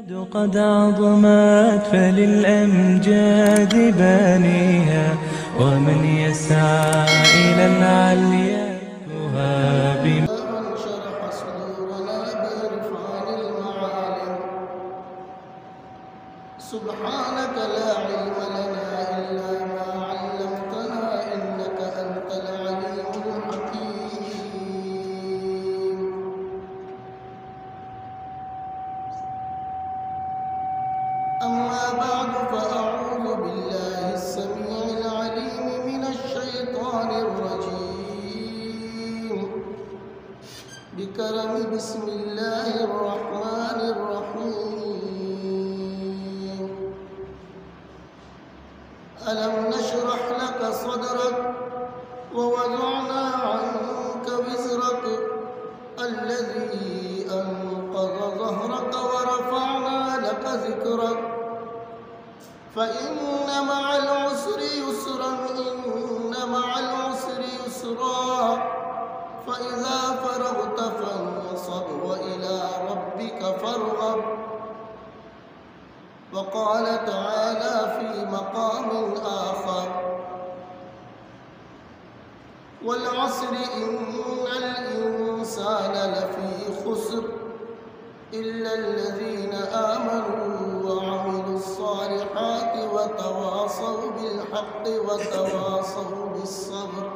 قد عظمت فللأمجاد بانيها، ومن يسعى إلى العليا يهاب. من شرح صدورنا بإرفان المعالم. سبحانك لا علم لنا إلا ما علمتنا إنك أنت العليم الحكيم. أما بعد، فأعوذ بالله السميع العليم من الشيطان الرجيم. بكرم بسم الله الرحمن الرحيم. ألم نشرح لك صدرك ووضعنا عنك وزرك الذي أنقض ظهرك ورفعنا لك ذكرك فإن مع العسر يسرا، إن مع العسر يسرا، فإذا فرغت فانصب وإلى ربك فارغب. وقال تعالى في مقام آخر: والعصر إن الإنسان لفي خسر إلا الذين آمنوا وعملوا الصالحات وتواصوا بالحق وتواصوا بالصبر.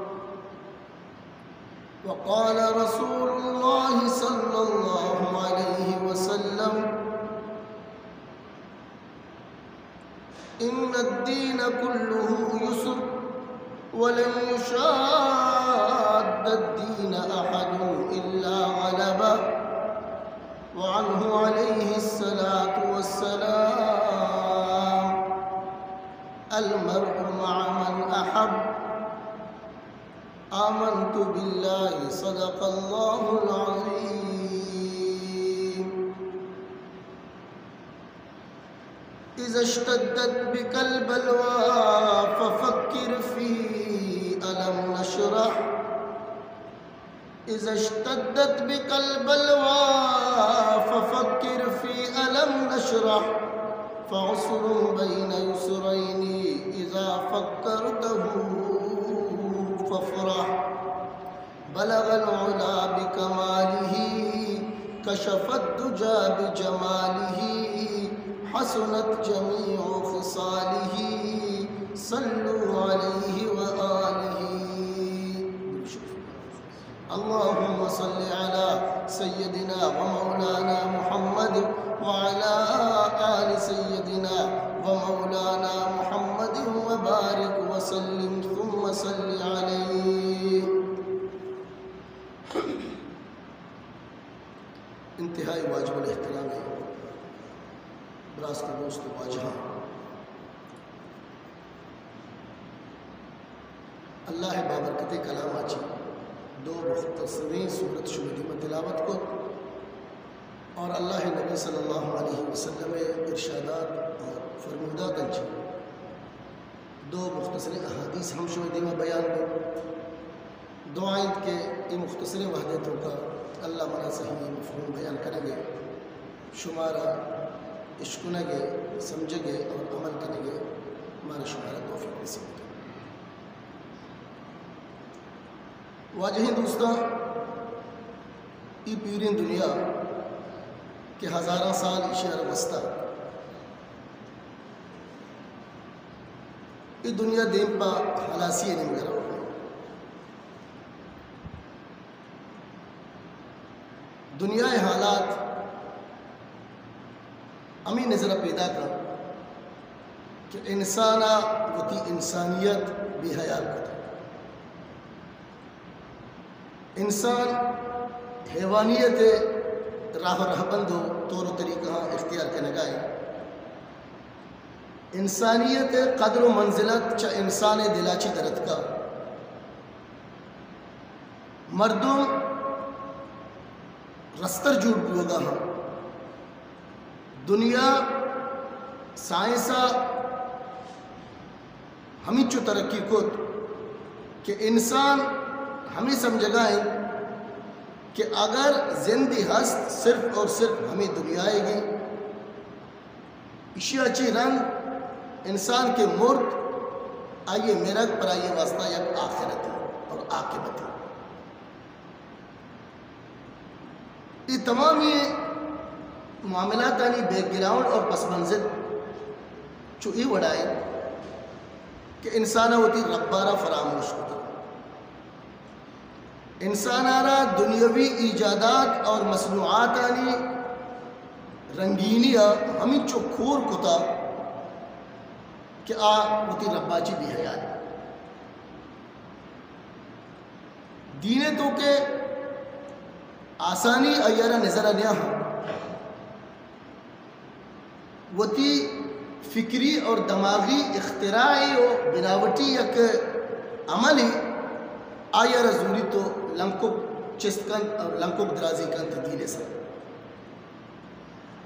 وقال رسول الله صلى الله عليه وسلم: إن الدين كله يسر ولن يشاد الدين أحد إلا غلبه. وعنه عليه الصلاة والسلام: المرء مع من أحب. آمنت بالله، صدق الله العظيم. إذا اشتدت بك البلوى ففكر في ألم نشرح. إذا اشتدت بك البلوى ففكر في ألم نشرح، فعسر بين يسرين إذا فكرته فافرح. بلغ العلا بكماله، كشف الدجى بجماله، حسنت جميع خصاله، صلوا عليه وآله. اللهم صل على سيدنا ومولانا محمد وعلى آل سيدنا ومولانا محمد وبارك وسلم ثم صل عليه. انتہائی واجب الاحترام براست و دوست و واجہاں، اللہ ءِ بابرکتیں کلام ءَ چہ دو مختصریں سورت شمئے دیما تلاوت کت اور اللہ ءِ نبی صلی اللہ علیہ وسلم ءِ ارشادات اور فرموداتاں چہ دو مختصریں احادیث ہم شمئے دیما بیان بوت۔ دعا انت کہ اے مختصریں وہدے توکا اللہ منا صحیح مفہوم بیان کنگے، شمارا اشکنگے، سمجھگے اور عمل کنگے مارا شمارا توفیق نصیب کنگے۔ واجہیں دوستاں، اے پیریں دنیا کہ ہزاراں سال ایشی ءَ را گوستہ، اے دنیا دیم پہ ہلاسی ءِ نیمگ ءَ روگ ءَ۔ دنیا ءِ حالات ہمے نظر ءَ پیداک انت کہ انسان ءَ وتی انسانیت بے حیال کتگ۔ انسان حیوانیت ءِ راہ ءُ رہبند ءُ طور ءُ طریقہاں اختیار کنگ ءَ انت۔ انسانیت ءِ قدر ءُ منزلت چہ انسان ءِ دل ءَ چہ در اتکگ۔ مردم رستر جوڑ بوگ ءَ انت۔ دنیا سائنس ءَ ہمینچو ترقی کت کہ انسان ہمے سمجھگ ءَ انت کہ اگر زندے ہست، صرف اور صرف ہمے دنیا ئیگ انت، ایشی ءَ چہ رند انسان کہ مرت، آئی ءِ مرگ پر آئی ءِ واسطہ یک آخرتے اور عاقبتے۔ اے تمامی معاملاتانی بیک گراؤنڈ اور پس منظر چو اے وڑا اِنت کہ انسان ءَ وتی رب ءَ را فراموش کتگ۔ انسان ءَ را دنیاوی ایجادات اور مصنوعاتانی رنگینی ءَ ہمینچو کور کتگ کہ آ وتی رب ءَ چہ بے حیال اِنت۔ دین ءِ توکا آسانی آئی ءَ را نظر ءَ نیاہاں۔ وتی فکری اور دماغی اختراعے و بناوٹی یک عملے آئی ءَ را زوریت و لنکک چست کنت اور لنکک درازی کنت دین ءِ سر۔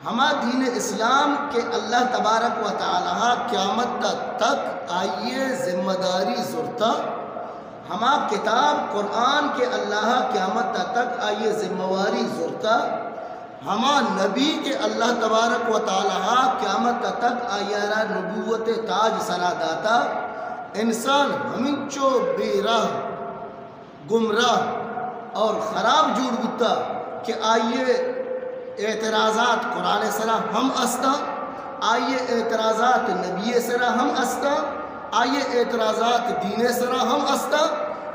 ہما دین اسلام کہ اللہ تبارک و تعالی قیامت ءَ تک آئی ءِ ذمہ داری زرتہ، ہما کتاب قرآن کہ اللہ قیامت ءَ تک آئی ءِ ذمہ واری زرتہ، ہما نبی کہ اللہ تبارک و تعالی قیامت ءَ تک آئی ءَ را نبوت ءِ تاج سرا داتہ، انسان ہمینچو بے راہ، گمراہ اور خراب جوڑ بوتہ کہ آئی ءِ اعتراضات قرآن ءِ سرا ہم استاں، آئی ءِ اعتراضات نبی ءِ سرا ہم استاں، آئی ءِ اعتراضات دین ءِ سرا ہم استاں،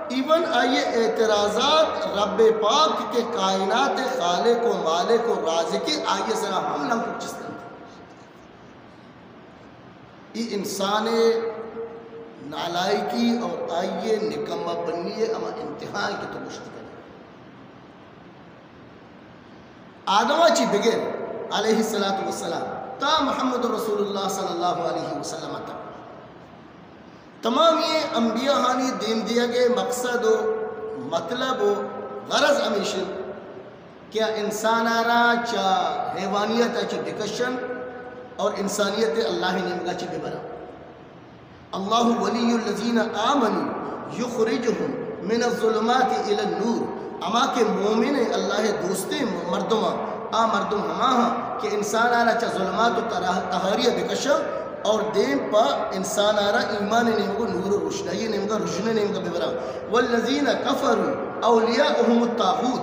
ایون آئی ءِ اعتراضات رب پاک کہ کائنات ءِ خالق و مالک و رازق اِنت، آئی ءِ سرا ہم لنکک چست اَنت۔ اے انسان ءِ نالائکی اور آئی ءِ نکمہ پنی ءِ ہما انتہا اِنت کہ تو گوشت کنے۔ آدم ءَ چہ بگر علیہ الصلوۃ والسلام تا محمد رسول اللہ صلی اللہ علیہ وسلم تک تمامی انبیاءانی دیم دیگ ءِ مقصد و مطلب و غرض ہمیش اِنت کہ آ انسان ءَ را چہ حیوانیت ءَ چہ بکشن اور انسانیت ءَ اللہ ءِ نیمگ ءَ چہ ببرن۔ اللہ ولی الذین آمنوا یخرجهم من الظلمات الی النور۔ ہما کہ مومن اِنت، اللہ ءِ دوستیں مردماں، آ مردم ہما اَنت کہ انسان ءَ را چہ ظلمات و ترا-، تہاری ءَ بکشن اور دیم پہ انسان ءَ را ایمان ءِ نیمگ و نور و روشنائی ءِ نیمگ ءَ، رژن ءِ نیمگ ءَ ببرن۔ والذین کفروا اولیاؤهم الطاغوت،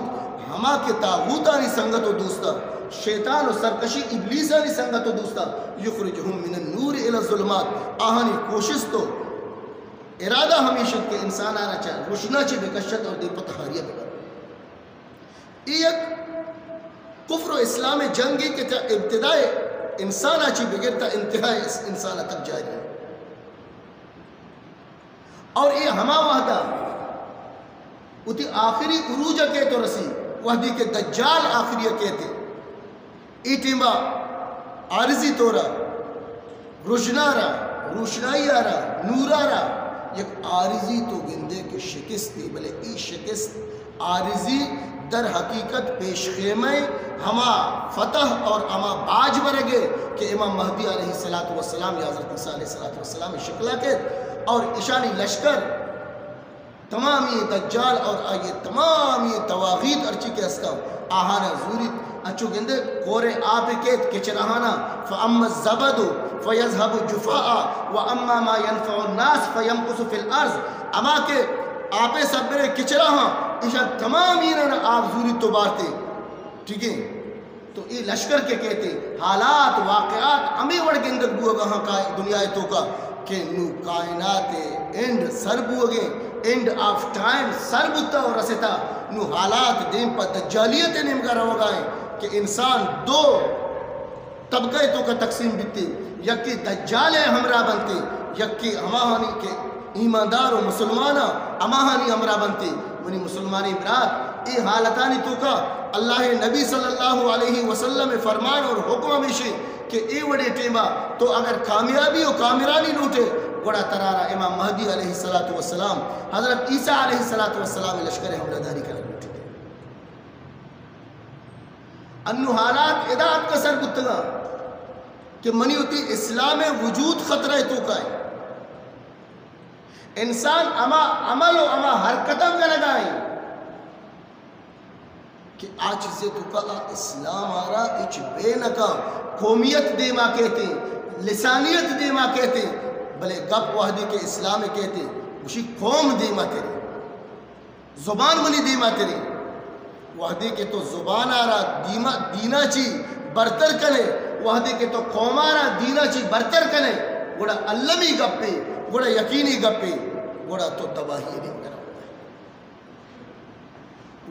ہما کہ طاغوتانی سنگت و دوست اَنت، شیطان و سرکشیں ابلیسانی سنگت و دوست اَنت، یخرجهم من النور الی الظلمات، آہانی کوشست و ارادہ ہمیش اِنت کہ انسان ءَ را چہ رژن ءَ چہ بکشت اور دیم پہ تہاری ءَ ببرت۔ اے یک کفر و اسلام ءِ جنگے کہ چہ ابتداء انسان ءَ چہ بگر تا انتہاء اس-، انسان ءَ تک جاری اِنت۔ اور اے ہما وہد ءَ وتی آخری عروج ءَ کیت و رسی، وہدے کہ دجال آخری ءَ کیت۔ اے ٹیم ءَ عارضی طور ءَ رژن ءَ را، روشنائی ءَ را، نور ءَ را یک عارضی تو گندے کہ شکستے، بلے اے شکست عارضی در حقیقت پیش خیمہ ہما فتح اور ہما باج برگ ءِ کہ امام مہدی علیہ الصلوۃ والسلام یا حضرت عیسیٰ علیہ الصلوۃ والسلام شکل ءَ کیت اور اشانی لشکر تمامی دجال اور آئی ءِ تمامی طواغیت ہرچی کہ ہستاں، آہانا زوریت، انچو گندے کورے آپے کیت کچراہانا، فاما الزبد فیذهب جفاء واما ما ينفع الناس فيمكث في الارض۔ ہما کہ آپے سربرے کچراہاں، ایشاں تمامینانا آپ زوریت و بارتے۔ ٹھیک ہے؟ تو اے لشکر کہ کیت، حالات، واقعات ہمے وڑ گندگ بوگا ہاں کا-، دنیا ءِ توکا کہ نوں کائنات ءِ اینڈ سر بوگیں، اینڈ آف ٹائم سر بوتا و رستا، نوں حالات دیم پہ دجالیت ءِ نیمگا روگا ایں کہ انسان دو طبقہ ءِ توکا تقسیم بیتے، یکے دجال ءِ ہمراہ بنتے، یکے ہماہانی کہ ایماندار و مسلمان آں، ہماہانی ہمراہ بنتے۔ منی مسلمانیں برات، اے حالتانی توکا اللہ ءِ نبی صلی اللہ علیہ وسلم ءِ فرمان اور حکم ہمیش اِنت کہ اے وڑیں ٹیما تو اگر کامیابی و کامرانی لوٹے، گڑا ترارا امام مہدی علیہ الصلوۃ والسلام، حضرت عیسیٰ علیہ الصلوۃ والسلام ءِ لشکر ءِ ہمراہ داری کنگ لوٹیت۔ انوں حالات ادا اتکا سر بوتگاں کہ منی وتی اسلام ءِ وجود خطرہ ءِ توکا اِنت۔ انسان ہما عمل و ہما حرکتاں کنگا اِنت کہ آ چیزے توکا آ اسلام ءَ را ہچ بے نکاں۔ قومیت دیما کیت، لسانیت دیما کئیت، بلے گپ وہدے کہ اسلام ءِ کئیت، گوشی قوم دیما ترے، زبان منی دیما ترے۔ وہدے کہ تو زبان ءَ را دیما، دین ءَ چی برتر کنے، وہدے کہ تو قوم ءَ را دین ءَ چی برتر کنے، گڑا المی گپے، گڑا یقینی گپے، گڑا تو تباہی ءِ نیمگ ءَ روگ ءَ ئے۔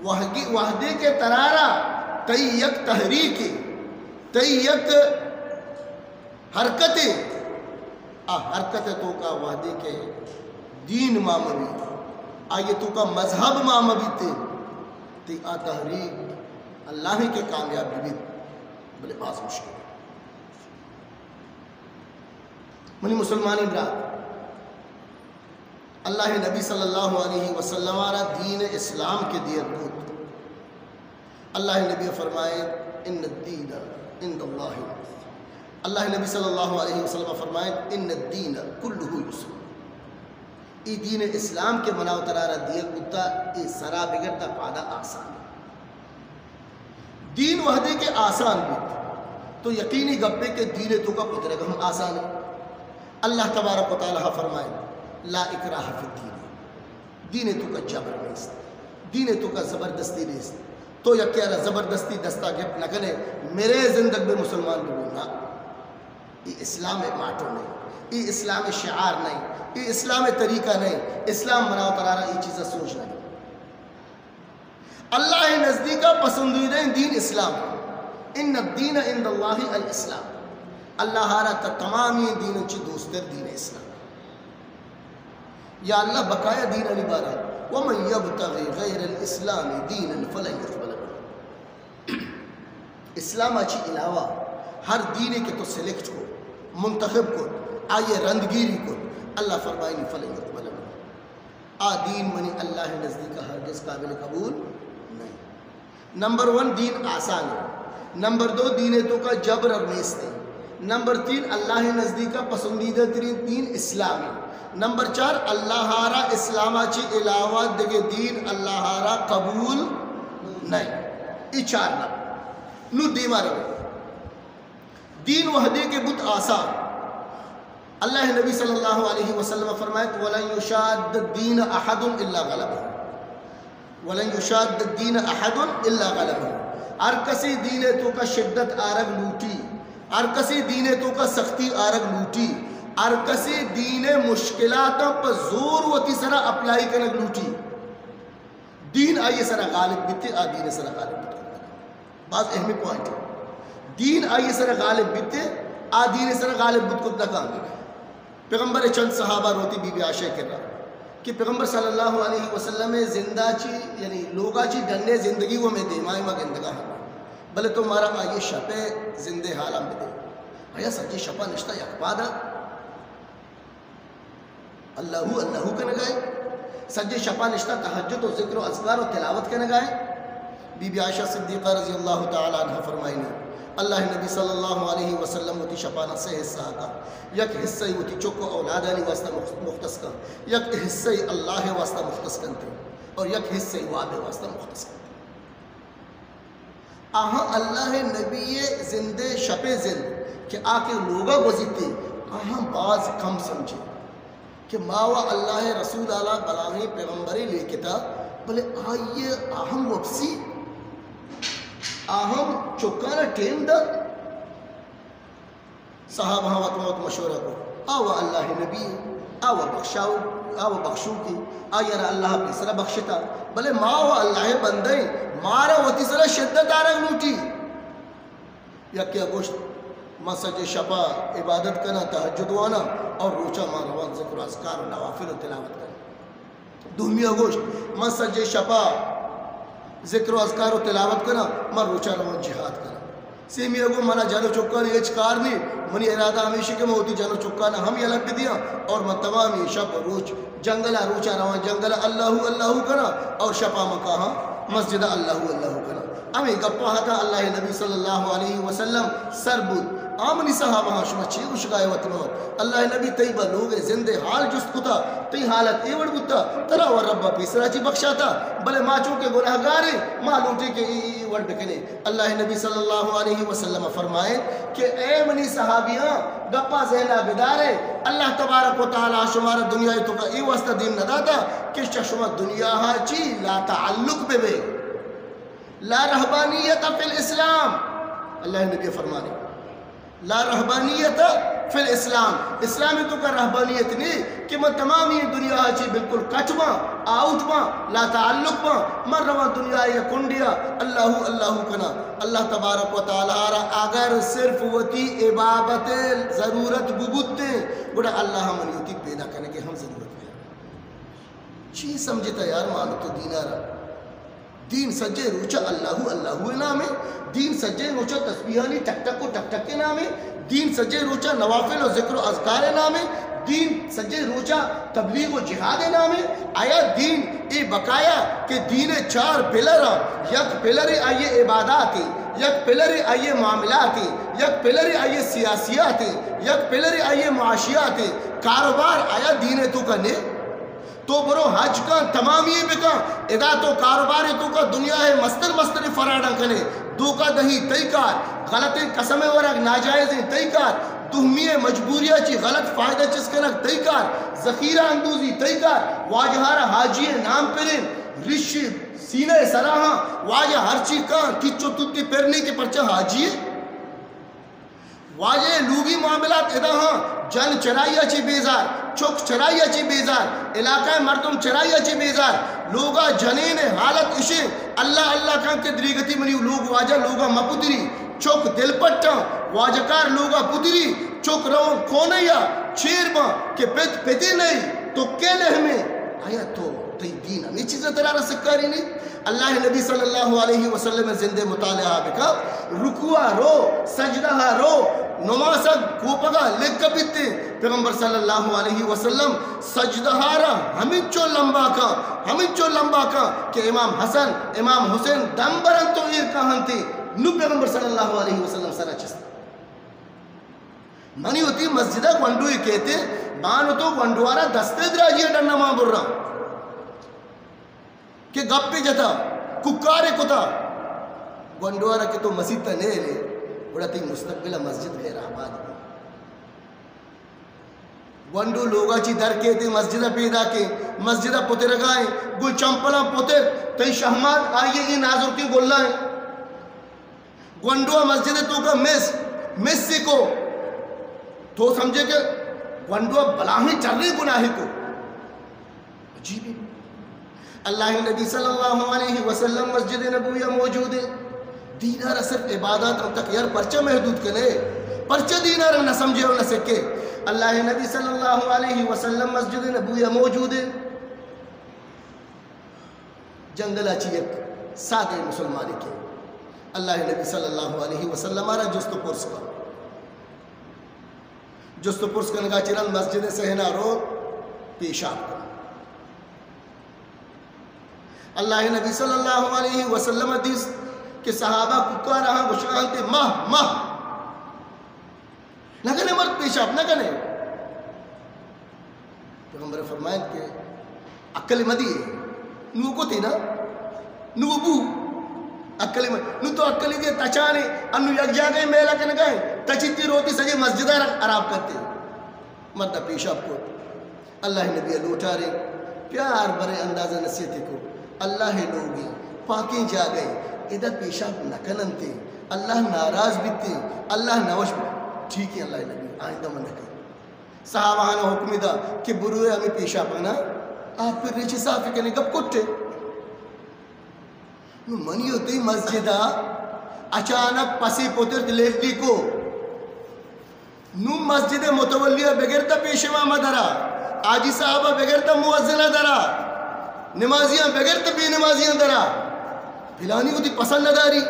وہگی-، وہدے کہ ترارا تئی یک تحریکے، تئی یک حرکتے، آ حرکت ءِ توکا وہدے کہ دین ما مبی، آئی ءِ توکا مذہب ما مبیت، تئی آ تحریک اللہ ءَ کہ کامیاب ببیت، بلے باز مشکل۔ منی مسلمانیں برات، اللہ ءِ نبی صلی اللہ علیہ وسلم ءَ را دین اسلام کہ دیگ بوت، اللہ ءِ نبی فرمائے، ان الدین عند اللہ، اللہ ءِ نبی صلی اللہ علیہ وسلم فرمائے، ان الدین کلہ یسر، اے دین اسلام کہ منا و ترا را دیگ بوتا، اے سرا بگر تا پادا آسان۔ دین وہدے کہ آسان بیت، تو یقینی گپے کہ دین ءِ توکا پترگ ہم آسان ہے۔ اللہ تبارک و تعالی فرمائے، لا اکراہ فی الدین، دین ءِ توکا جبر نیست، دین ءِ توکا زبردستی نیست۔ تو یکے ءَ را زبردستی دستا گپت نہ کنے، مرے زندگ بے، مسلمان ببو، نہ۔ اے اسلام ءِ ماٹو نہیں، اے اسلام ءِ شعار نہیں، اے اسلام ءِ طریقہ نہیں۔ اسلام منا و ترا را اے چیزا سوچ نہیں۔ اللہ ءِ نزدیکا پسندیدہ دین اسلام۔ ان الدین عند اللہ الاسلام۔ اللہ ءَ را تا تمامی دین چی دوستر دین اسلام۔ یا اللہ بقایا دینانی بارا، ومن یبتغ غیر الاسلام دینا فلن یقبل منه۔ اسلام ءَ چی علاوہ ہر دینے کہ تو سلیکٹ کو، منتخب کو، آئی ءِ رندگیری کو، اللہ فرمائنی، فلن یقبل منه۔ آ دین منی اللہ ءِ نزدیک ءَ ہرگز قابل قبول نہیں۔ نمبر ون، دین آسان ہے۔ نمبر دو، دین ءِ توکا جبر اور نیست ہے۔ نمبر تین، اللہ ءِ نزدیک ءَ پسندیدہ ترین دین اسلام ہے۔ نمبر چار، اللہ ءَ را اسلام ءَ چی علاوہ دگہ دین اللہ ءَ را قبول نہیں۔ اے چار نمبر۔ نو دیما رو۔ دین وہدے کہ بوت آسان، اللہ ءِ نبی صلی اللہ علیہ وسلم فرمائے، ولن یشاد الدین احد الا غلبہ، ولن یشاد الدین احد الا غلبہ۔ ہر کسی دین ءِ توکا شدت آرگ لوٹی، ہر کسی دین ءِ توکا سختی آرگ لوٹی، ہر کسی دین ءِ مشکلاتاں پہ زور وتی سرا اپلائی کنگ لوٹی، دین آئی ءِ سرا غالب بیتے، آ دین ءِ سرا غالب بیت کت نہ کنت۔ باز اہمی پوائنٹ ہے۔ دین آئی ءِ سرا غالب بیتے، آ دین ءِ سرا غالب بیت کت نہ کنت۔ پیغمبر ءِ چند صحابہ روتی بی بی عائشہ ءِ کرا کہ پیغمبر صلی اللہ علیہ وسلم ءِ زندا چی، یعنی لوگا چی ڈنے زندگی و ہمے دیما ما گندگا ہاں، بلے تو مارا آئی ءِ شپ ءِ زندے حالاں بدے۔ آیا سجے شپا نشتا یک پادا اللہ، اللہ کنگائے۔ سجے شپا نشتا تہجد و ذکر و اذکار و تلاوت کنگائے۔ بی بی عائشہ صدیقہ رضی اللہ تعالی عنہ فرمائنی، اللہ ءِ نبی صلی اللہ علیہ وسلم وتی شپانا سے حصہ کا، یک حصہ وتی چک و اولادانی واسطہ مخ-، مختص کا، یک حصہ اللہ ءِ واسطہ مختص کنتے اور یک حصہ واب ءِ واسطہ مختص کنتے۔ آہاں اللہ ءِ نبی ءِ زند ءِ شپ ءِ زند کہ آ کہ لوگا گوزیت، آہاں باز کم سمجھے کہ ما و اللہ ءِ رسول ءَ بلاہیں پیغمبرے لیکتا، بلے آئی ءَ آہم وپسی، آہم چکانا ٹیم دا۔ صحابہاں وت ما وت مشورہ کو، آ و اللہ ءِ نبی، آ و بخشاؤ، آ و بخشوکے، آئی ءَ را اللہ پیسرا بخشتا، بلے ما و اللہ ءِ بندہ ایں، مارا وتی سرا شدت آرگ لوٹی۔ یکے ءَ گوشت، من سجے شپا عبادت کناں، تہجد واناں اور روچا ما رواں ذکر و اذکار و نوافل و تلاوت کناں۔ دومی ءَ گوشت، من سجے شپا ذکر و اذکار و تلاوت کناں، من روچا رواں جہاد کناں۔ سیمی ءَ گو، منا جن و چکانی ہچ کار نی، منی ارادہ ہمیشی کہ من وتی جن و چکانا ہم یلہ بدیاں اور من تمامی شپ و روچ جنگلا روچا رواں، جنگلا اللہ اللہ کناں اور شپا من کاہاں مسجدا اللہ اللہ کناں۔ ہمے گپا ہتا اللہ ءِ نبی صلی اللہ علیہ وسلم سر بوت۔ آ منی صحابہ ہاں، شما چی گوشگائے وت بوت؟ اللہ نبی، تئی با لوگ زند حال جست کتا، تئی حالت اے وڑ بوتا، ترا و رب پیسرا چی بخشاتا، بلے ما چونکہ گناہگاریں، ما لوٹیں کہ ای، ای، ای وڑ بکنیں۔ اللہ نبی صلی اللہ علیہ وسلم فرمائے کہ اے منی صحابیاں، گپا ذہنا بدارے، اللہ تبارک و تعالی شمارا دنیا توکا اے واسطہ دین نہ داتا کہ چہ شما دنیا ہا چی لا تعلق بے بے۔ لا رہبانیت فی الاسلام، اللہ نبی فرمانے، لا رہبانیت فی الاسلام، اسلام توکا رہبانیت نہیں کہ من تمامی دنیا چی بالکل کٹ باں، آؤٹ باں، لا تعلق باں، من رواں دنیا یا کنڈیا اللہ اللہ کنا۔ اللہ تبارک و تعالی را اگر صرف وتی عبادت ضرورت ببوتے، گڑا اللہ منی وتی پیدا کرنے کے ہم ضرورت ہے۔ چی سمجھتا یار، مان تو دینا را؟ دین سجے روچا اللہ اللہ نامے، دین سجے روچا تسبیحانی ٹک ٹک و ٹک ٹک نامے، دین سجے روچا نوافل و ذکر و اذکار نامے، دین سجے روچا تبلیغ و جہاد نامے۔ آیا دین اے بقایا کہ دین چار پلر، یک پلر آئیے عبادات، یک پلر آئیے معاملات، یک پلر آئیے سیاسیات، یک پلر آئیے معاشیات، کاروبار، آیا دین توکا نے؟ تو برو حج کن، تمامی بکن، ادا تو کاروبار توکا دنیا ہے مستر مستر فراڈاں کنے، دھوکہ دہی تئی کار، غلطیں قسم ورگ، ناجائزیں تئی کار، دومی مجبوریا چی غلط فائدہ چست کنگ تئی کار، ذخیرہ اندوزی تئی کار، واجہارا حاجی نام پرین، رشی سینہ سراہاں، واجہ ہرچی کان، کچو تتی پرنی کے پرچہ حاجی۔ واجہ لوگی معاملات ادا ہاں، جن چرائی چی بیزار، چک چرائی چی بیزار، علاقہ مردم چرائی چی بیزار، لوگا جنین حالت اشے، اللہ اللہ کن کہ دریگتی منی لوگ واجہ لوگا مپتری، چک دل پٹاں، واجکار لوگا پتری، چک رون کونیا چیر باں کہ پت پتی نہیں، تو کے لہمے؟ آیا تو تئی دین ہمیں چیزیں ترا سکاری نہیں؟ اللہ نبی صلی اللہ علیہ وسلم زندے مطالعہ بکا، رکوع رو، سجدہ رو، نماز کوپگا لکھ بیتے۔ پیغمبر صلی اللہ علیہ وسلم سجدہ را ہمینچو لمبا کا، ہمینچو لمبا کا کہ امام حسن، امام حسین دم برن تو ایر کا ہنتے۔ نو پیغمبر صلی اللہ علیہ وسلم سرا چست۔ منی وتی مسجد گونڈوے کہتے، بان تو گونڈوارا دستے دراجی ڈنا ما برا۔ کہ گپے جتا، ککارے کتا، گونڈوارا کہ تو مسیت ء نیلے، گڑا تئی مستقبل ء مسجد غیر آباد بی۔ گونڈو لوگا چی در کیتے مسجد ء پیدا کے، مسجد ء پترگائیں، گل چمپلاں پتر، تئی شہمات آئیے اے نازرکیں گلائیں۔ گونڈو ء مسجد ء توکا مس، مس کو۔ تو سمجھے کہ گونڈو ء بلاہیں چرے گناہ کو۔ عجیب ہے۔ اللہ نبی صلی اللہ علیہ وسلم مسجد نبوی ء موجود ہے۔ دینار صرف عبادات ہم تک یار پرچہ محدود کنے؟ پرچہ دینار نہ سمجھے اور نہ سکے؟ اللہ نبی صلی اللہ علیہ وسلم مسجد نبوی ء موجود ہے۔ جنگل ء چی یک سادہ مسلمانے کہ اللہ نبی صلی اللہ علیہ وسلم ء را جست و پرس کا۔ جست و پرس کنگا چہ رند مسجد صحن ء رو پیشاب کا۔ اللہ نبی صلی اللہ علیہ وسلم ء دیست کہ صحابہ ککار آہاں گوشگا انت، مہ، مہ۔ نہ کنے مرد پیشاب، نہ کنے۔ پیغمبر فرمائیت کہ عقل مدی، نو کو تینا، نو بو، عقل مدی، نو تو عقل دے تچانے، انو یک جاگہ میلا کنگا ہے، تچیتی روتی سجے مسجد خراب کرتے۔ مرد پیشاب کو۔ اللہ نبی لوٹارے، پیار برے اندازہ نصیحت کو۔ اللہ لوگی، پاکیں جاگہ، ادا پیشاب نہ کننتے، اللہ ناراض بیتے، اللہ نوش بیتے۔ ٹھیک ہے، اللہ نبی، آئندہ من نہ کریں۔ صحابہاں حکم دا کہ بروئے ہمیں پیشاب کنا، آپ پھر ریچے صاف کنے، گپ کٹے۔ نو منی و تئی مسجد ء اچانک پسے پترت لیٹی کو۔ نو مسجد متولی ء بگر تا پیشوا ما درا، حاجی صاحب ء بگر تا مؤذن ء درا، نمازیاں بگر تا بے نمازیاں درا۔ پلانی وتی پسند نہ داری۔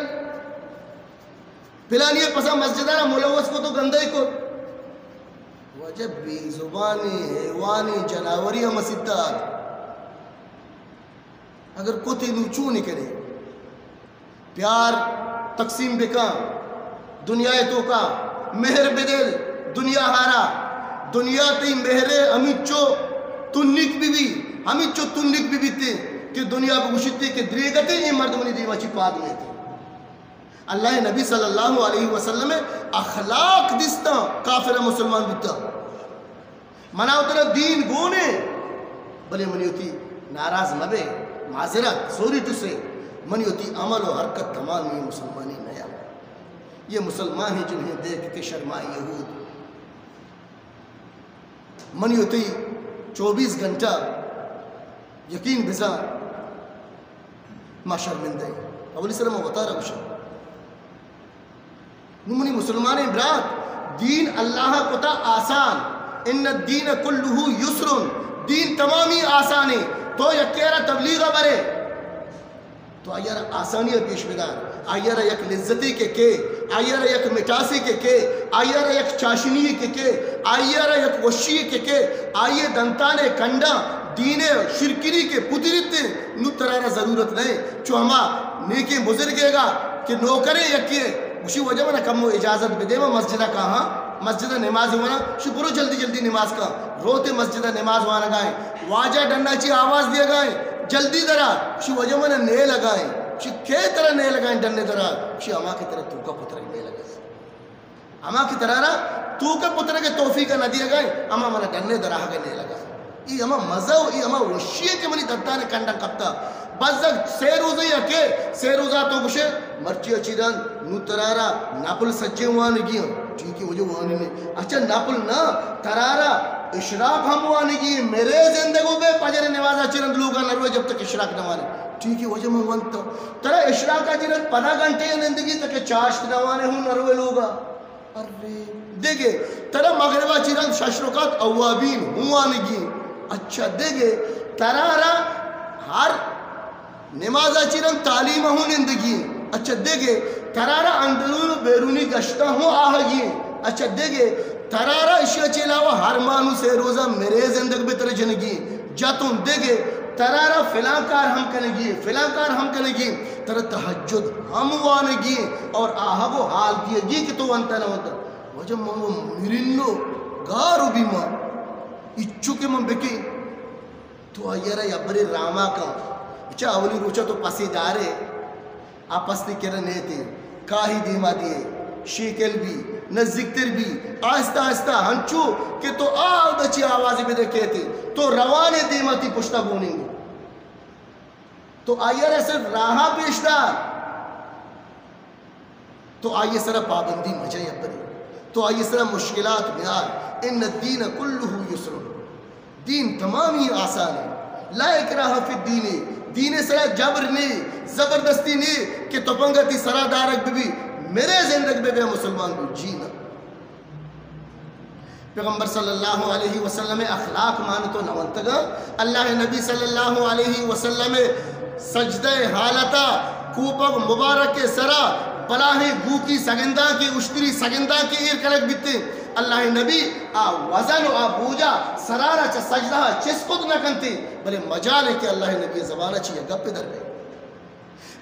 پلانی ء پسا مسجد ء را ملوث کو تو گندے کو۔ واجہ بے زبانی، حیوانی، جناوری ء مسیت ء آت۔ اگر کتی نو چون کرے؟ پیار تقسیم بکن، دنیا ء توکا مہر بدل دنیا ہارا، دنیا تئی مہر ہمینچو تنک بہ بی، ہمینچو تنک بہ بیتے کہ دنیا بگوشیتے کہ دریگتے اے مرد منی دیما چی پاد میتے۔ اللہ نبی صلی اللہ علیہ وسلم اخلاق دیستاں کافر مسلمان بوتا۔ منا و ترا دین گونے، بلے منی وتی ناراض مبے، معذرت، سوری ٹو سے، منی وتی عمل و حرکت تمامی مسلمانی نیا۔ یہ مسلمان ہیں جنہیں دیکھ کے شرمائے یہود۔ منی وتی چوبیس گھنٹہ یقین بزاں ما شرمندہ ایں۔ اولی سر ما وتارا گوشاں۔ نوں منی مسلمانیں برات، دین اللہ کتا آسان، ان الدین کلہ یسر، دین تمامی آسانے۔ تو یکے را تبلیغ برے، تو آئی را آسانی پیش بدار، آئی را یک لذتے کے کے، آئی را یک مٹاسے کے کے، آئی را یک چاشنی کے کے، آئی را یک وشی کے کے، آئی دنتانے کنڈا دین شرکنی کے پترتے، نوں ترا را ضرورت نہیں۔ چو ہما نیکیں بزرگے گا کہ نوکرے یکے، گوشی، واجہ منا کمو اجازت بدے، ما مسجد کاہاں، مسجد نماز وانا، شی برو جلدی جلدی نماز کا، روتے مسجد نماز وانگائیں۔ واجہ ڈنا چی آواز دیگائیں، جلدی درا، شی واجہ منا نے لگائیں، شی کے ترا نے لگائیں ڈنے درا، شی ہما کے ترا توکا پترگ نے لگائیں۔ ہما کہ ترا را توکا پترگ توفیق نہ دیگا ہے، ہما منا ڈنے دراہگ نے لگا۔ ای ہما مزہ و ای ہما وشی ہے کہ منی ددان کنڈن کپتا۔ بزگ سے روزے یا کہ سے روزہ تو گشے، مرچی اچی دان، نو ترا را ناپل سجے وانگی ہم۔ ٹھیک ہے، وجہ وانی نے۔ اچھا، ناپل نہ، ترا را اشراق ہم وانگی ہے۔ میرے زندگو بے پجر نماز اچی رند لوگا نروے جب تک اشراق نہ وانے۔ ٹھیک ہے، وجہ من وانتا۔ ترا اشراق اچی رند پدا گھنٹے نندگی تک چاشت نہ وانے ہوں نروے لوگا۔ ارے، دگہ، ترا مغربا چی رند شش رکعت اوابین ہوں وانگی۔ اچھا، دگہ، ترا را ہر نمازا چی رند تعلیم ہوں نندگی۔ اچھا، دگہ، ترا را اندرون و بیرونی گشتا ہوں آہگی۔ اچھا، دگہ، ترا را اشیا چی علاوہ ہر ماہ نوں سے روزہ میرے زندگ بے ترا جنگی۔ جتوں دگہ، ترا را فلاں کار ہم کنگی، فلاں کار ہم کنگی، ترا تہجد ہم وانگی اور آہگ و حال دیگی کہ تو ونتا نہ ونتا۔ واجہ من و مرینو گار و بیما، اچو کہ من بکیں، تو آئی را یبرے راما کن۔ اچھا، اولی روچا تو پسے دارے، آ پستی کرا نیتے، کاہی دیما دیے، شیکل بی، نزیکتر بی، آہستہ آہستہ ہنچو کہ تو آ اود چی آوازی بدے کہتے، تو روانے دیما تی پشتا گوننگو۔ تو آئی را صرف راہا پیش دار، تو آئی سرا پابندی مجا یبرے، تو آئی سرا مشکلات میار۔ ان الدین کلہ یسر، دین تمامی آسان ہے۔ لا اکراہ فی الدین، دین سرا جبر نے، زبردستی نے کہ تپنگا تی سرا دارگ ببی، میرے زندگ بے بے مسلمان بو، جی نہ۔ پیغمبر صلی اللہ علیہ وسلم اخلاق مان تو نہ ونتگا۔ اللہ نبی صلی اللہ علیہ وسلم سجدہ حالتا کوپگ مبارک سرا بلاہیں گوکی سگنداں کے، اشتری سگنداں کے ایر کنگ بیتے۔ اللہ نبی آ وزن و آ بوجا سرارا چہ سجدہ چست کت نہ کنتے، بلے مجال ہے کہ اللہ نبی زبان چی گپ در بے۔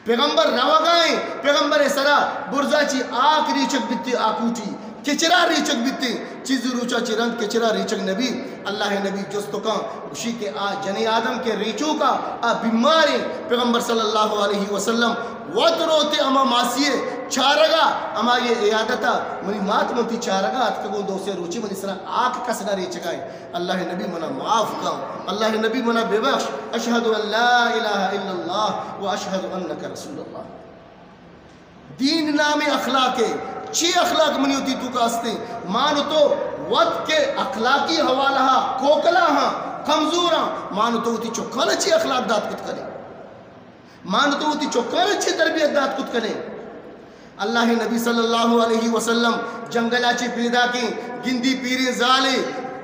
پیغمبر روگائیں، پیغمبر سرا برزا چی آک ریچگ بیتے، آکوٹی کچرا ریچگ بیتے۔ چیزی روچا چی رند کچرا ریچگ نبی۔ اللہ نبی جست کن، گوشی کہ آ جنی آدم کے ریچوکا آ بیماریں۔ پیغمبر صلی اللہ علیہ وسلم وت روتے اما ماسیے چارگا، اما یہ عیادتا، منی مات من تی چارگا اتکگوں، دو سے روچی منی سرا آک کس نہ ریچگائیں۔ اللہ نبی منا معاف کن، اللہ نبی منا ببخش۔ اشہد ان لا الہ الا اللہ و اشہد انک رسول اللہ۔ دین نام اخلاق ہے۔ چی اخلاق منی وتی توکا ہستے؟ مان تو وت کے اخلاقی حوالہ ہا کوکلا ہاں، کمزور ہاں، مان تو وتی چکانا چی اخلاق دات کت کنے؟ مان تو وتی چکانا چی تربیت دات کت کنے؟ اللہ نبی صلی اللہ علیہ وسلم جنگلا چی پیداکیں، گندی پیریں زالے،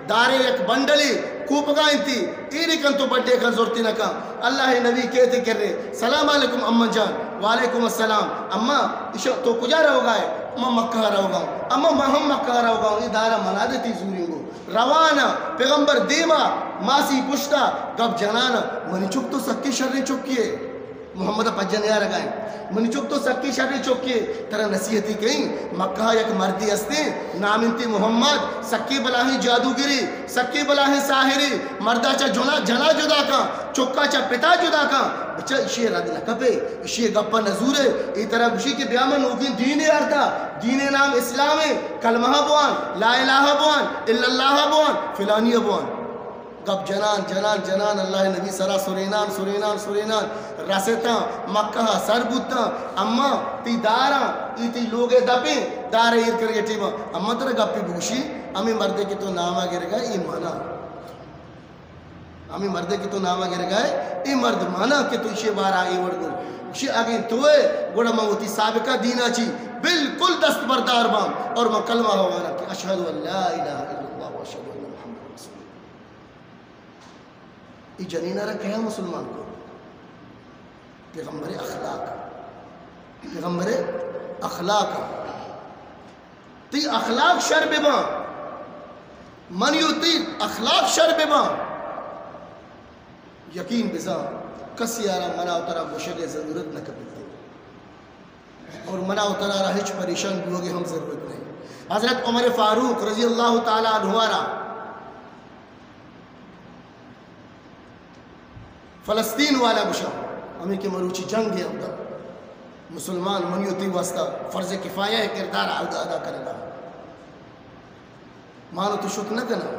دارے یک بنڈلے کوپگا انتی، ایرے کن تو بڈے کن زرتی نہ کن۔ اللہ نبی کیتے کرے، سلام علیکم اماں جان۔ وعلیکم السلام۔ اماں، ایشا تو کجا روگا ہے؟ من مکہ روگا ہوں۔ اماں، من ہم مکہ روگا ہوں، یہ دارا منا دے تی زوریں گو۔ روانا، پیغمبر دیما، ماسی پشتا، گپ جنانا، منی چک تو سکے شریں چکے۔ محمد ءَ پجہ نیارگا ایں۔ منی چک تو سکیں شریں چکے، ترا نصیحتے کئیں۔ مکہ ءَ یک مردے ہستیں، نام انتی محمد، سکیں بلاہیں جادوگرے، سکیں بلاہیں ساحرے، مردا چہ جنا، جنا جدا کن، چکا چہ پتا جدا کن۔ بچا ایشی رد نہ کپے، ایشی گپا نزورے، اے ترا گوشی کہ بیا من نوکیں دینے آرتا، دینے نام اسلام ایں، کلمہ بوان، لا الہ بوان، الا اللہ بوان، فلانی بوان۔ گپ جنان، جنان، جنان، اللہ نبی سرا سرینان، سرینان، سرینان، رستاں، مکہ ءَ سر بوتاں، اما تئی داراں، اے تئی لوگ ءِ دپیں، دار ءَ ایر کنگ ءِ ٹیم ءَ، اما ترا گپے بگوشی، ہمے مردے کہ تو نام ءَ گرگا، اے من آں۔ ہمے مردے کہ تو نام ءَ گرگا ئے، اے مرد من آں کہ تو ایشی بارہ ءَ اے وڑ گوش۔ گوشی اگیں تو ئے، گڑا من وتی سابقہ دین ءَ چی بالکل دستبردار باں اور من کلمہ ءَ واناں کہ اشہد ان لا الہ الا اللہ و اشہد ان محمد رسول اللہ۔ اے جنین ءَ را کیا مسلمان کو؟ پیغمبر اخلاق۔ پیغمبر اخلاق۔ تئی اخلاق شر بباں، منی و تئی اخلاق شر بباں، یقین بزاں کسی ءَ را منا و ترا گوشگ ءِ ضرورت نہ کپیت۔ اور منا و ترا را ہچ پریشان بوگ ءِ ہم ضرورت نہیں۔ حضرت عمر فاروق رضی اللہ تعالی عنہ ءَ را فلسطین والا گوشاں، ہمیں کہ مروچی جنگ ہے، اودا مسلمان منی و تئی واسطہ فرض کفایہ ءِ کردار ءَ اودا ادا کرگا۔ مان و تو شت نہ کناں،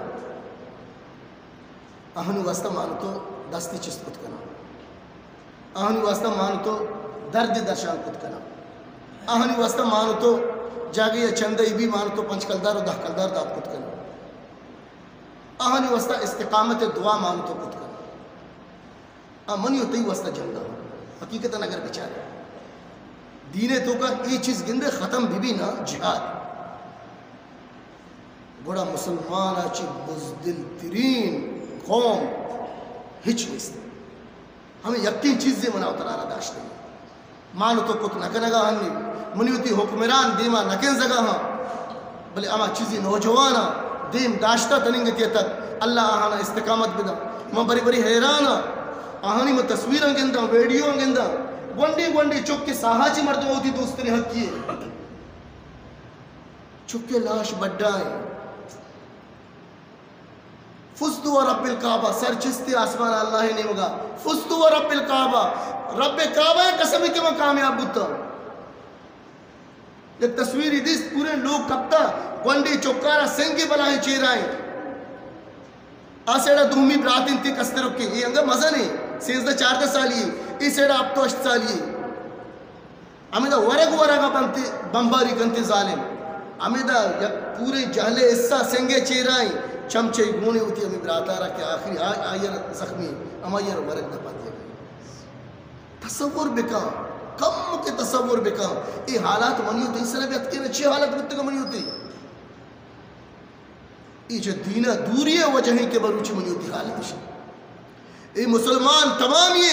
آہانی واسطہ مان و تو دستی چست کت کناں، آہانی واسطہ مان و تو درد درشان کت کناں، آہانی واسطہ مان و تو جاگہ یا چندہ ای بھی مان و تو پنچ کلدار و دہ کلدار دات کت کناں، آہانی واسطہ استقامت ءِ دعا مان و تو کت کناں۔ آ منی و تئی واسطہ جنگ ءَ حقیقتاً اگر بچارے دین ءِ توکا اے چیز گندے ختم بی بی نا جہاد، گڑا مسلمان ءَ چی بزدل ترین قوم ہچ نیست۔ ہمیں یقین چیزے منا و ترا را داشتہ۔ مان و تو کت نہ کنگا ہنی، منی وتی حکمران دیما نہ کنزگا ہاں، بلے ہما چیزی نوجواناں دیم داشتہ تننگتی تک، اللہ آہانا استقامت بداں۔ من بری بری حیران ہاں، آہانی من تصویراں گنداں، ویڈیو گنداں، گونڈی گونڈی چک کے ساہا چی مردم ہوتی دوستری حقی ہے۔ چک کے لاش بڈا ہے۔ فزت و رب الکعبہ، سر چستی آسمان اللہ نیمگا۔ فزت و رب الکعبہ، رب کعبہ قسم کہ من کامیاب بوتا۔ یک تصویری دیست، پورے لوگ کپتا، گونڈی چکارا سنگے بلاہیں چیرائیں۔ آ سیڑا دومی برات انتی کسترکے، اے انگا مزنے، سیزدہ چاردہ سالی، اے سیڑا ہپت و ہشت سالی۔ ہمدا ورگ ورگ ءَ بنتے، بمباری کنتے ظالم۔ ہمدا یک پورے جہلے حصہ سنگے چیرائیں، چمچے گونے ہوتی ہمیں براتا را کہ آخری آ-، آئیر زخمی، ہمائیر ورگ دپا دیا۔ تصور بکا، کم کے تصور بکا۔ اے حالات منی و تئی سر بیت کے نہ، چی حالت بیت کے منی و تئی؟ اے چہ دین ءَ دوری ءِ وجہ ایں کہ مروچی منی وتی حالت اش۔ اے مسلمان تمامی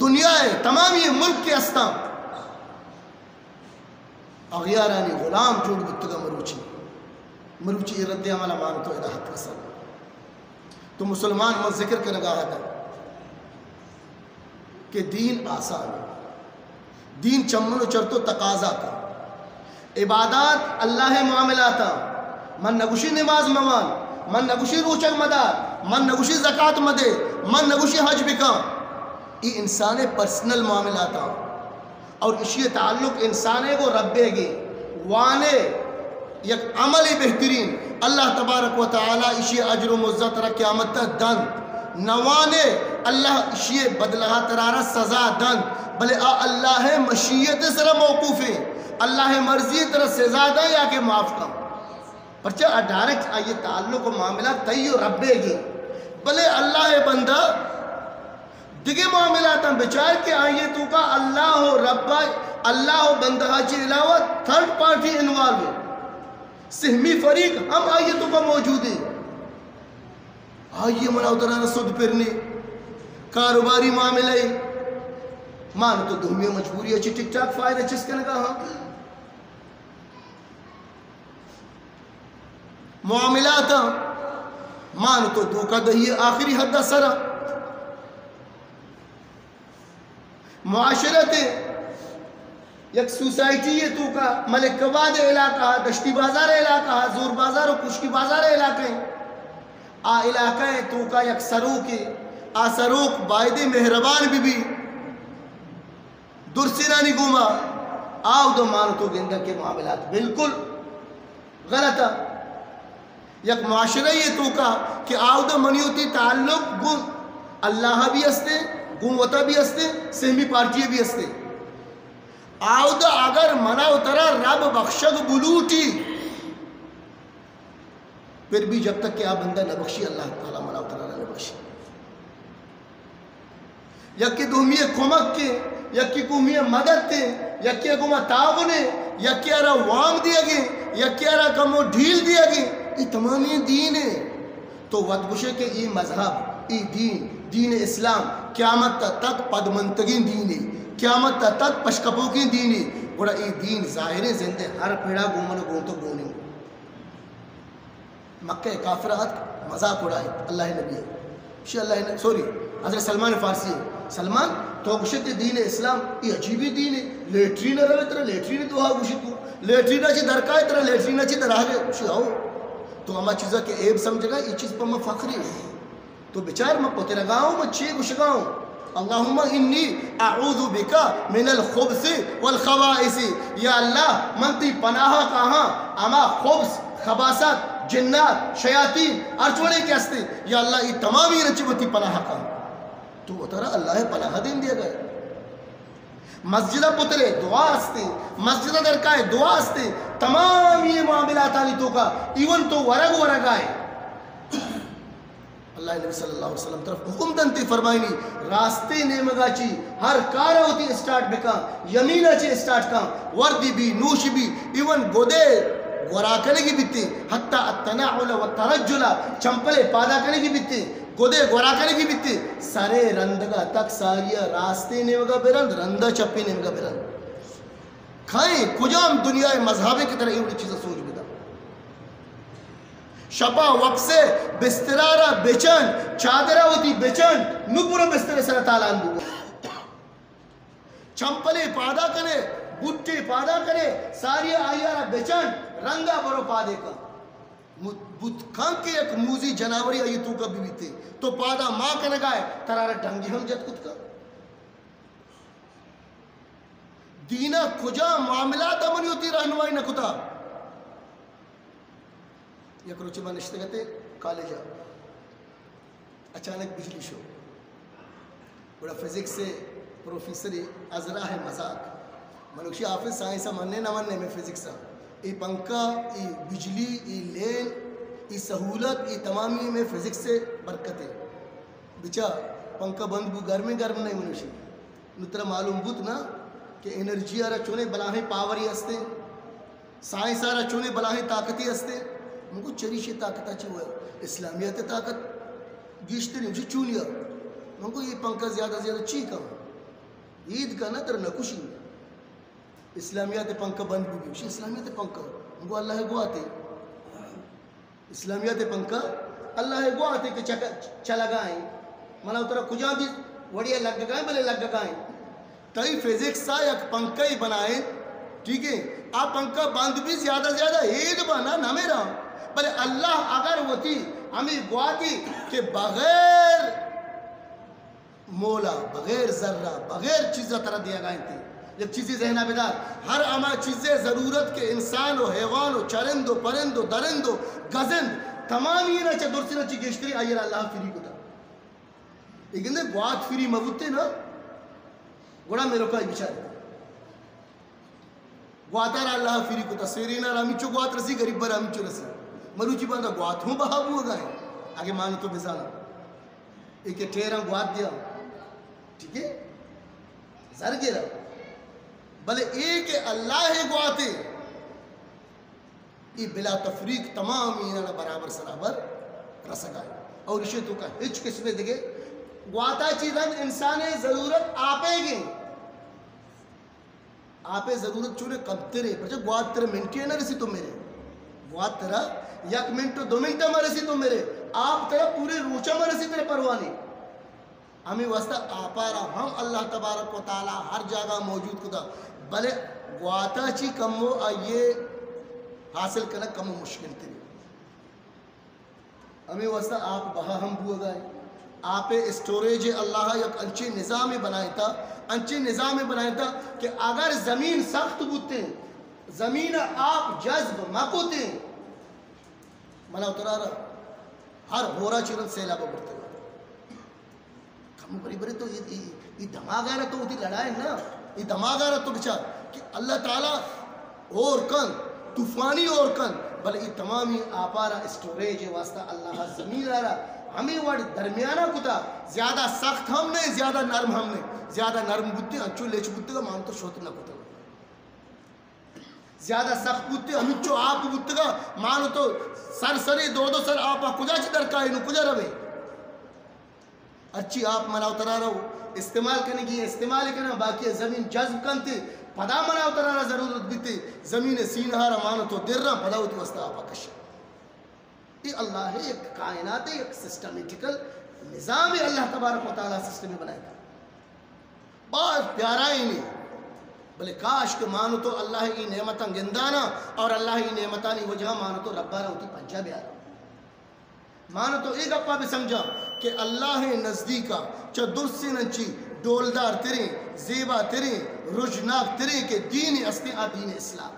دنیا ءِ تمامی ملک کے استاں اغیارانی غلام جوڑ بوتگا مروچی۔ مروچی اے رد عمل ءَ مان تو ادا ہتک سر۔ تو مسلمان من ذکر کنگا ہتا کہ دین آسان ہے۔ دین چمن و چرت و تقاضا کا۔ عبادات اللہ معاملات۔ من نگوشی نماز موان، من نگوشی روچگ مدار، من نگوشی زکات مدے، من نگوشی حج بکن۔ ای انسان پرسنل معاملات۔ اور اشی تعلق انسان گو ربے گے۔ وانے یک عمل بہترین، اللہ تبارک و تعالی اشی اجر و مزہ ترا قیامت تا دنت۔ نوانے اللہ اشی بدلہ ترا را سزا دنت، بلے آ اللہ مشیت سرا موقوف ہیں، اللہ مرضی ترا سزا دا یا کہ معاف کا۔ پرچہ آ ڈائریکٹ آئی تعلق و معاملہ تئی و ربے گے، بلے اللہ بندہ دگہ معاملاتاں بچار کہ آئی توکا اللہ و رب، اللہ و بندہ چی علاوہ تھرڈ پارٹی انوالو ہے، سہمی فریق ہم آئی توکا موجود ہے۔ آئی منا اتنا سود پرنی کاروباری معاملہ ہے، مان تو دومی مجبوری اچھی ٹک ٹاک فائدہ چس کنگا ہاں۔ معاملات مان تو دھوکہ دہی آخری حد سرا۔ معاشرت ءِ، یک سوسائٹی ءِ توکا، ملک آباد ءِ علاقہ، دشتی بازار ءِ علاقہ، زور بازار و کشکی بازار ءِ علاقہ ءِ، آ علاقہ ءِ توکا یک سروکے، آ سروک بایدے مہربان بہ بی درسینانی گوما، آ اود ءَ مان تو گندگ کہ معاملات بالکل غلط ءَ۔ یک معاشرہ یے توکا کہ آودا منی وتی تعلق گوں اللہ بھی ہستے، گوں وتا بھی ہستے، سیمی پارٹی بھی ہستے۔ آودا اگر منا و ترا رب بخشگ بلوٹی، پھر بھی جب تک کہ آ بندہ نہ بخشی، اللہ تعالی منا و ترا نہ بخشی۔ یکے دومی ءِ کمک ءَ، یکے گومی ءَ مدد ءَ، یکے ءَ گوما تعاون ءَ، یکے ءَ را وام دیگ ءَ، یکے ءَ را کمو ڈھیل دیگ ءَ، اے تمامیں دین ءَ۔ تو وت گوشے کہ اے مذہب، اے دین، دین اسلام قیامت ءَ تک پدمنتگیں دین ءَ، قیامت ءَ تک پشکپوکیں دین ءَ، گڑا اے دین ظاہریں زند ءِ ہر پڑا گوں من ءَ گوں تو گون انت۔ مکہ ءِ کافر اتک، مذاق اڑائیت اللہ ءِ نبی ءِ۔ شی اللہ ءِ نبی، سوری، حضرت سلمان فارسی ءِ۔ سلمان، تو گوشے کہ دین اسلام اے عجیبیں دین ءَ، لیٹرین ءَ روے ترا لیٹرین ءِ دعا گوشی تو، لیٹرین ءَ چی درکائے ترا لیٹرین ءَ چی دراہے؟ شی ہو۔ تو ہما چیزا کہ عیب سمجھگا، اے چیز پہ ما فخری۔ تو بچار، من پترگا ہوں، من چے گوشگا ہوں؟ اللهم انی اعوذ بک من الخبث والخبائث۔ یا اللہ، من تئی پناہ کاہاں ہما خبث، خباثت، جنات، شیاطین، ہر جوڑے کہ ہستے، یا اللہ، اے تمامی رچ من تئی پناہ کاہاں۔ تو وترا اللہ ءِ پناہ دین دیگا ہے۔ مسجد ءَ پترے دعا ہستے، مسجد ءَ درکائے دعا ہستے، تمامی معاملاتانی توکا، ایون تو ورگ ورگائے۔ اللہ ءِ نبی صلی اللہ علیہ وسلم طرف حکم دنت، فرمائنی، راستے نیمگا چی ہر کار وتی اسٹارٹ بکن، یمینا چی اسٹارٹ کن، وردی بی، نوشی بی، ایون گدے گورا کنگی بیتے، حتی التنعل و ترجلا، چمپلے پادا کنگی بیتے، گدے گورا کنگی بیتے، سرے رندگا تک ساریا راستے نیمگا برند، رندا چپے نیمگا برند۔ کھائیں کجام دنیا ءِ مذہب ءَ کہ ترا اے وڑی چیزا سوج بدا؟ شپا وپسے، بسترا را بچنڈ، چادرا وتی بچنڈ، نو برو بستر سرا تالان بو۔ چمپلے پادا کنے، بوٹے پادا کنے، ساری آئی را بچنڈ، رندا برو پادے کن۔ مت-، بوت کن کہ یک موزی جناوری آئی توکا ببیتے، تو پادا ما کنگائے، ترا را ڈنگی ہم جت کت کن۔ دین ءَ کجا معاملات ءَ منی وتی رہنمائی نہ کتا؟ یک روچے ما نشتگ اتیں کالج ءَ، اچانک بجلی شو، گڑا فزکس ءِ پروفیسرے از راہ مذاق، من گوشی، حافظ، سائنس ءَ منّے نہ منّے، مئے فزکس ءَ، اے پنکھا، اے بجلی، اے لین، اے سہولت، اے تمامی مئے فزکس ءِ برکت ءَ۔ بچار، پنکھا بند بو، گرمیں گرم نہ، من گوشی۔ نوں ترا معلوم بوت نا کہ انرجی ءَ را چونیں بلاہیں پاورے ہستیں، سائنس ءَ را چونیں بلاہیں طاقتے ہستیں۔ من گو چریشی طاقت ءَ چی ہوا؟ اسلامیات ءِ طاقت گیشتریں۔ گوشی چونیا؟ من گو اے پنکھا زیادہ زیادہ چی کن؟ عید کا نہ ترا نہ کشی۔ اسلامیات ءِ پنکھا بند بو۔ گوشی اسلامیات ءِ پنکھا؟ من گو اللہ ءِ گواتے۔ اسلامیات ءِ پنکھا اللہ ءِ گواتے کہ چک-، چلگا ایں۔ منا ترا کجام بھی وڑیا لگگا ایں، بلے لگگا ایں۔ تئی فزکس ءَ یک پنکھا ہی بنائیں، ٹھیک ہے، آ پنکھا بند بھی زیادہ زیادہ ہید بنا نہ میرا، بلے اللہ اگر وتی ہمیں گواتی کہ بغیر مولا، بغیر ذرہ، بغیر چیزا ترا دیگا انت۔ یک چیزی ذہنا بدار، ہر ہما چیزے ضرورت کہ انسان و حیوان و چرند و پرند و درند و گزند، تمامی نا چہ درستی نا چی گیشتری آئی را اللہ فری کتا۔ اے گندے گوات فری مبوتے نا، گڑا میرو کا بچار۔ گواتارا اللہ فری کتا، سیرینا را ہمینچو گوات رسی، غریب را ہمینچو رسی۔ مروچی باندا گوات ہوں بہا بوگا ہے، اگے مان تو بزانا۔ اے کہ ٹیراں گوات دیا، ٹھیک ہے، زر گرا۔ بلے اے کہ اللہ گواتے، اے بلا تفریق تمام اینا برابر سرابر رسگا ہے۔ اور اشے تو کا ہچ قسم دگے گواتا چی رند انسان ضرورت آپے گے۔ آپے ضرورت چونے کمترے، پرچہ گوات ترے منٹے نہ رسی تو میرے۔ گوات ترا یک منٹ و دو منٹ ما رسی تو میرے۔ آپ ترا پورے روچا ما رسی ترے پروانی۔ ہمے واسطہ آپارا ہم اللہ تبارک و تعالی ہر جاگہ موجود کتا، بلے گواتا چی کمو آئیے حاصل کنگ کمو مشکل تری۔ ہمے واسطہ آپ بہا ہم بوگا ہے۔ آپ اسٹوریج اللہ یک انچے نظام بنائیتا، انچے نظام بنائیتا کہ اگر زمین سخت بوتے، زمین آپ جذب مکوتے، منا اترا رہا ہر ہورا چیرن سیلاب برتے۔ کم بری بری تو یہ، یہ، یہ دماغ آ رہا تو وتی لڑائے نا، یہ دماغ آ رہا تو بچار کہ اللہ تعالی اور کن، طوفانی اور کن، بلے یہ تمامی آپارا اسٹوریج واسطہ اللہ زمین آ رہا ہمیں وڑ درمیانہ کتا، زیادہ سخت ہم نہیں، زیادہ نرم ہم نہیں، زیادہ نرم بوتے انچو لیچ بوتے کا مان تو شوت نہ کتا۔ زیادہ سخت بوتے، ہمینچو آپ بوتگا، مانو تو سر سرے دو دو سر آپ آ کجا چی درکائے نو کجا روے؟ ہرچی آپ منا و ترا رو استعمال کنگی، استعمال کنا، باقی زمین جذب کنتے، پدا منا و ترا را ضرورت بیتے، زمین سینہ را مانو تو در را پدا وتی واسطہ آپ آ کشے۔ اے اللہ ہے، یک کائنات ہے، یک سسٹمیٹیکل نظام ہے، اللہ تبارک و تعالی سسٹم بنائے تھا۔ باز پیارا ہی نہیں، بلے کاش کہ مانو تو اللہ ای نعمتاں گندانا اور اللہ ای نعمتانی وجہ مانو تو ربا را وتی پجا بیارا۔ مانو تو اے گپا بھی سمجھا کہ اللہ نزدیکا چہ درسین انچی ڈولدار تریں، زیبا تریں، رجناک تریں کہ دین استے آ دین اسلام۔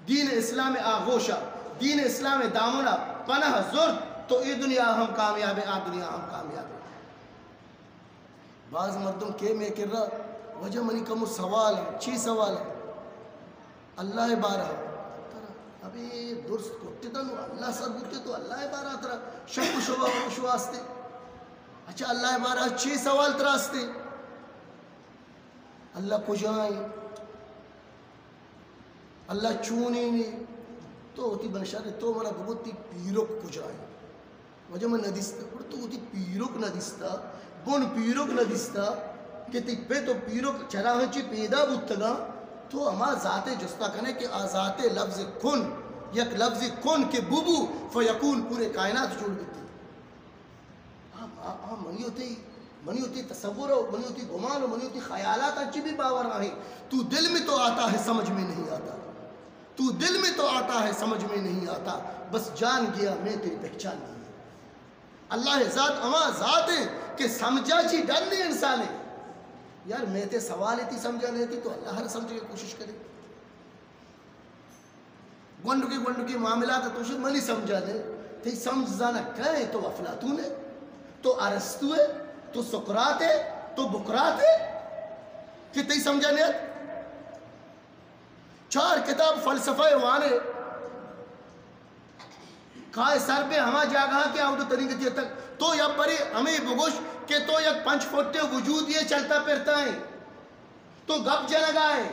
دین اسلام آغوشا، دین اسلام دامنا پناہ زرت تو اے دنیا ہم کامیاب ہے، آ دنیا ہم کامیاب ہے۔ باز مردم کہ میں کرا وجہ منی کمو سوال ہے، چی سوال ہے؟ اللہ بارہ۔ ابے درست کٹتا نو اللہ سر بوتے تو اللہ بارہ ترا شک و شبہ و شواستے۔ اچھا اللہ بارہ چی سوال ترا استے؟ اللہ کجائیں؟ اللہ چونیں نے؟ تو وتی بنشار تو منا بگو تی پیرک کجائیں؟ وجہ من ندیستا، گڑا تو وتی پیرک ندیستا، بن پیرک ندیستا کہ تی پت و پیرک چرا ہنچی پیدا بوتگا، تو ہما ذات جستا کنے کہ آ ذات لفظ کن، یک لفظ کن کہ ببو فیکون پورے کائنات جوڑ بیتی۔ آ، آ، آ منی وتی، منی وتی تصور و منی وتی گمان و منی وتی خیالات انچی بھی باور آہیں۔ تو دل میں تو آتا ہے، سمجھ میں نہیں آتا۔ تو دل میں تو آتا ہے، سمجھ میں نہیں آتا۔ بس جان گیا میں، تیری پہچان نہیں ہے۔ اللہ ذات ہما ذات ہے کہ سمجھا چی ڈن نہیں انسان ہے۔ یار میں تے سوال ہے، تی سمجھا نہیں تی تو اللہ ہر سمجھنے کی کوشش کرے۔ گونڈکی گونڈکی معاملات تو شد منی سمجھا دے۔ تئی سمجھ زانا کئے؟ تو افلاطون ہے، تو ارسطو ہے، تو سقراط ہے، تو بقراط ہے کہ تئی سمجھا نیت؟ چار کتاب فلسفہ وانے، کائے سر پہ ہما جاگہ کہ آؤ تو تنی گتی تک تو یا پری ہمیں بگوش کہ تو یک پنچ فٹے وجود یہ چلتا پھرتا ہے۔ تو گپ جنگائے،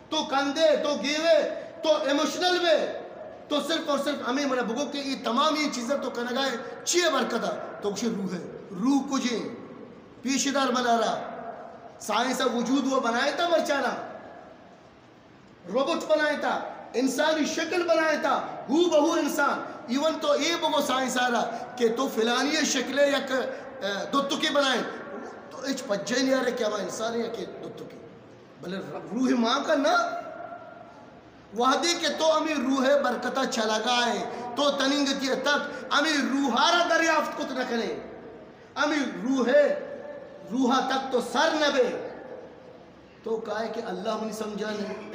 تو کندے، تو گیوے، تو ایموشنل بے، تو صرف اور صرف ہمیں منا بگو کہ یہ تمام یہ چیزیں تو کنگائے چیئے برکتا؟ تو گوشے روح ہے۔ روح کجے؟ پیش دار منا را۔ سائنس وجود وہ بنائے تا مرچانا، روبوٹ بنائے تا، انسانی شکل بنائے تا، ہو بہو انسان۔ ایون تو اے بگو سائنس آرا کہ تو فلانی شکل یک، اه، دتکی بنائے، تو اچ پجے نیارے کہ ہما انسان ہے کہ دتکی۔ بلے روح ماں کا نہ۔ وہدے کہ تو ہمیں روح برکتا چلگائے، تو تننگتی تک ہمیں روحا را دریافت کت نہ کنے، ہمیں روح، روحا تک تو سر نہ بے، تو کائے کہ اللہ منی سمجھا نہیں۔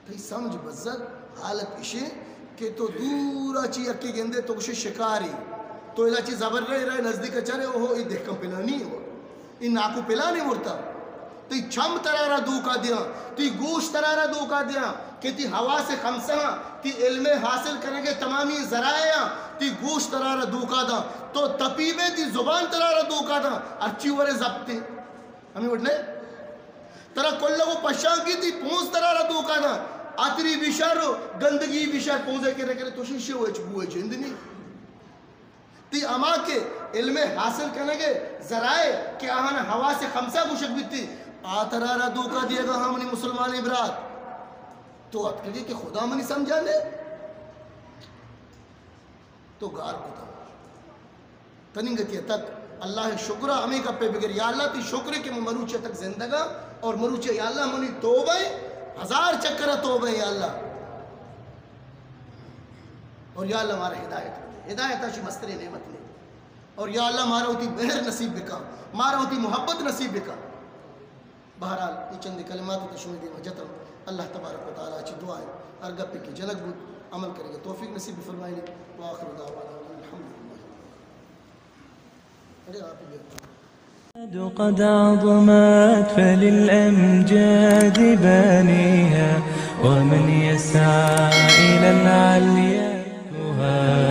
تئی سمجھ بزگ حالت اشے کہ تو دورا چی یکے گندے تو گوشے شکاری، تو ادا چی زبر رہے رہے نزدیک چرے، اوہو، ای دہکم پلانی ہو، ای ناکو پلانی مرتا۔ تئی چم ترارا دھوکا دیاں، تئی گوش ترارا دھوکا دیاں کہ تئی حواس خمسہ، تئی علم حاصل کنگے تمامی ذرائع، تئی گوش ترارا دھوکا داں۔ تو تپیبے، تئی زبان ترارا دھوکا داں، ہرچی ورے ضبطے۔ ہمیں وڑ نے؟ ترا کلگ و پشانکی، تئی پونز ترارا دھوکا داں۔ عطری بشار و گندگی بشار، پونزے کرے کرے تو شیشے و اچ بوئے جند نہیں۔ تئی ہما کہ علم حاصل کنگے ذرائع کہ آہانا حواس خمسہ گوشگ بیتی، آ ترارا دھوکا دیگا ہاں منی مسلمان برات۔ تو اتکگے کہ خدا منی سمجھا نے؟ تو گار کتا۔ تننگتی ءَ تک اللہ ءِ شکر ءَ ہمے گپے بگر، یا اللہ تئی شکر کہ من مروچی ءَ تک زندگاں، اور مروچی ءَ یا اللہ منی توبہ ایں، ہزار چکر ءَ توبہ ایں یا اللہ، اور یا اللہ مارا ہدایت بدے، ہدایت ءَ چہ مستریں نعمت نہیں، اور یا اللہ مارا وتی مہر نصیب بکا، مارا وتی محبت نصیب بکا۔ بہرحال، اے چندے کلمات تو شمئے دیما جتم۔ اللہ تبارک و تعالیٰ چہ دعا ایں، ہر گپے کہ جنگ بوت، عمل کنگ ءِ توفیق نصیب بفرمائینی۔ وآخر دعوانا ان الحمد للہ۔ اڑے آپ ہی بیٹھو۔ قد عظمت فللأمجاد بانيها، ومن يسعى إلى العليا يهاب.